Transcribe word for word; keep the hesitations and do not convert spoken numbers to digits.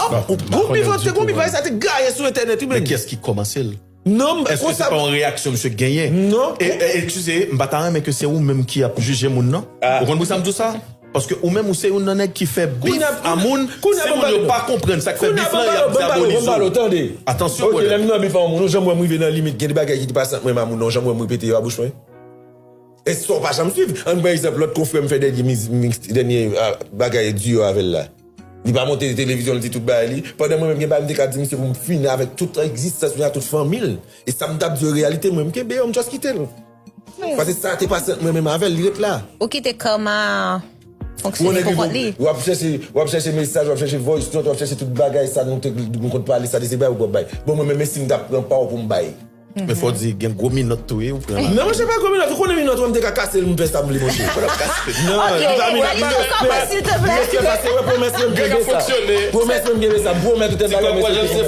Gon mi vant, gon mi bagay sa te gaye sou entènèt wi. Men kiyès ki kòmanse l? Non, èske se pa yon reyaksyon misye genyen? Non. E, e, eskize, m pa ta renmen ke se ou menm ki ap jije moun nan. Ou konn pou sa m di w sa? Paske ou menm ou se youn nan nèg ki fè bif a moun, se moun yo pa konprann sa k fè bif lan, y ap dyabolize w. Tande. Atansyon, brother. Lè m nan bif a yon moun, ou janm wè m rive nan limit, gen de bagay ki te pase ant mwen menm a moun nan, ou janm wè m repete yo a bouch mwen. E sa w pa janm swiv. Ann pran egzanp, lòt konfrè m fè dènye miz, miks, dènye, ah, bagay diyo avè l la. Li pa monte televizyon, li di tout bagay li. Pandan mwen menm gen bagay m te ka di misye pou m fini avèk tout egzistans mwen a, tout fanmi l. E sa m t ap di yo reyalite, mwen m kenbe yo, m just kite l. Paske sa te pase ant mwen menm avè l, li ret la. Ou kite kama fonksyone pou kont li. W ap chèche, w ap chèche mesaj, w ap chèche voice note, w ap chèche tout bagay sa nou te, nou konn pale, sa te se bagay ou p ap bay. Bon, mwen menm, men si m t ap pran pa w pou m bay. Men fò di gen gwo minòt tou wi ou pran la. Non, monchè, pa gwo minòt. Ou konnen minòt, ou m te ka kase l, m fè sa m vle, monchè. Non, li pa minòt, li respè. Li respè, paske wè pwomès mwen m kenbe sa. Pwomès mwen m kenbe sa. M pwomèt ou tèt bagay, m respekte.